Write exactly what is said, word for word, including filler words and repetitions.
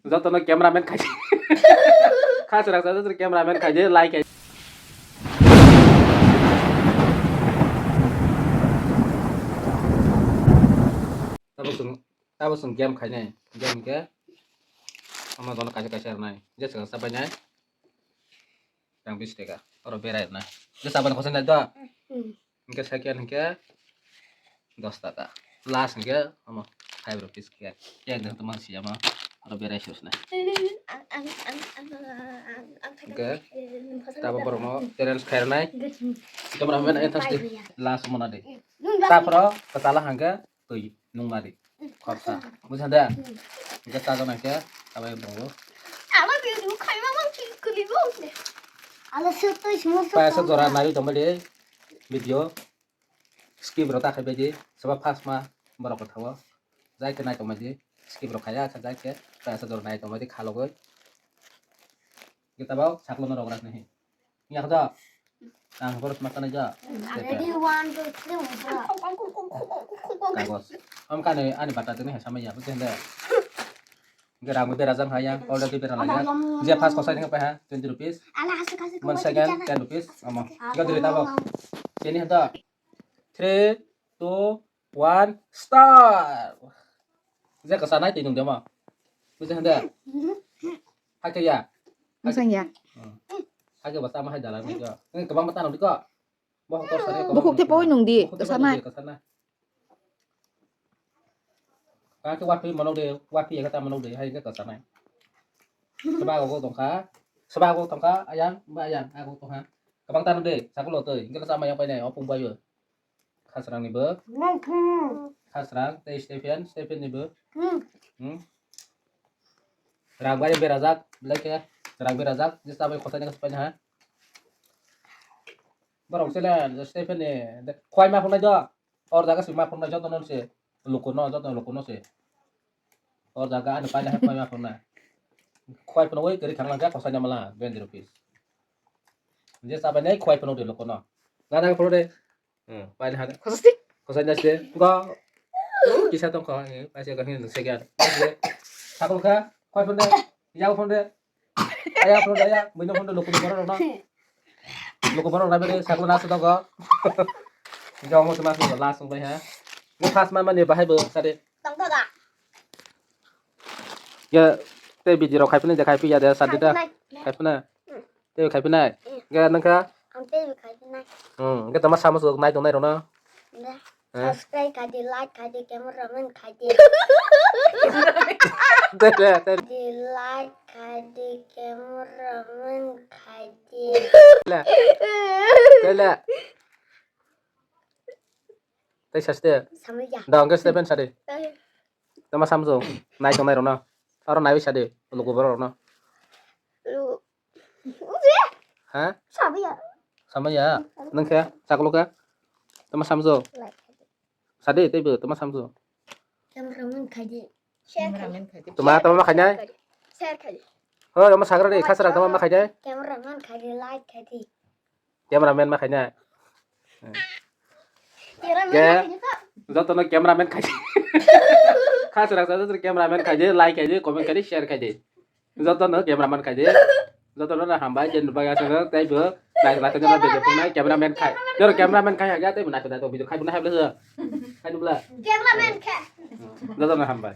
Jotono cameraman khai. Khaswrak sa jotono cameraman khai de, like khai. Tabuk chwng, tabuk chwng game khainai. Game hwnkhe omo jotono kaisa kaisa rwnai. Je swkang chapainai. Yang bis teka. Oro berai rwnai. Je chaban khosai nai do. Hmm. Hingke second hingke dos taka. Last hingke omo five rupees ke. Yang deng teman siya ma. Oro berai sus na. Ang, ang, ang, ang, ang, ang, ang, Hingke tabo borok no challenge khairnai. Hingke mura mena entas de. Last mona de. Tapro ketala hingke twi nungma de. Khorsa. Bujha da? Hingke tago nangke tabai bongo. Ala video khaima mang ki kuli bo. Ala sutoi simo. Paisa jora nari tongma de video. Skip rok ta khai baidi, soba first ma borok rok thago. Jai khe nai tongmani, skip rok khaya, kha jai khe, kaya sa jor nai tongmani khalogoi. Kita bao saklo no rok rak nahi. Yak da. Ang boros ma tanai ja. Ready, one, two, three, one, two. Kagos. Am kane ani bata tene hai samaya, bujhe nda. Gerang berajang hai yang, already berajang ya. Je first kosai ni pai ha, twenty rupees. Ala, asik, asik, Man kosai second, dijan. Ten rupees. Amo. Asik, Gadri tabo. Sini hada. Three, two, one, start. Je kasanai twi nung demo. Bujhe hande. Hakhe ya. Masang ya. Hakhe basa ma hai dalang ni ko. Ni kebang mata nung di ko. Bohok tor sari. Bukhuk te poi nung di, kasanai. Kasanai. Ka ke wapi manok de, wapi ya kata manok de, hai ke kasanai. Seba go tongka. Seba go tongka, ayang, ba ayang, aku tongka. Kebang tanu de, sakulo toi, ingkela sama yang painai, opung bayo. Khasrang ni bo. Khasrang, tei Stephen, Stephen ni bo. Hmm. Rang bai berajak, belai ke. Rang berajak, je sabai khosai na khosai na ha. Borok sele, Stephen ni, khwai ma phunai do. Or jaga si ma phunai joto no se. Luku no, joto luku no se. Or jaga ani paina hai khwai ma phunai. Khwai phunai wai kari khang langka khosai na mala, twenty rupees. Je sabai nai khwai phunai de luku no. Gana phunai de. Hmm, paina hada. Khosai. Khosai na se. Go. Kisa tong kho, eh, paisa ga hin se ga. Sakol kha, khwai phunai de. Yau phunai de. Aya phunai de, aya. Buino phunai de luku borok no. Luku borok na bere sakol na se tong kho. Jong mo se ma se last song bai ha. Mo khas ma mani bahai bo sade. Tong kho ga. Ya, te video rok khai phunai de khai phi ya de sade da. Khai phunai. Khai phunai. Khai phunai. Ga nang kha. Ang te khai phunai. Hmm, ga tama samus nai tong nai rona. Subscribe khai di, like khai di, cameraman khai di. Tele, tele. Di like khai di, cameraman khai di. Tele. Tele. Tei saste. Samaya. Da, angke Stephen sade. Tama samjo. Nai tong nai rona. Aro nai sade. Lugu borok rona. Lu- Ha? Samaya. Samaya. Nang khe saklo khe. Tama samjo. Sadi tei bo tama samjo. Cameraman khai di. Share khai di. Tama tama ma khainai. Share khai di. Ho tama sagra de khasra tama ma khainai. Cameraman khai di, like khai di. Cameraman ma khainai. Cameraman Ke khai di kok. Jotono cameraman khai di. Khasra sa jotono cameraman khai di, like khai di, comment khai di, share khai di. Jotono cameraman khai di. Jotono na hambai, je nubak aswk tei bo nai nai tei video phunai cameraman khai. Jor cameraman khai haga tei bo nai nai video khai bo nai habla. Khai dubla. Cameraman khai. Jotono hambai.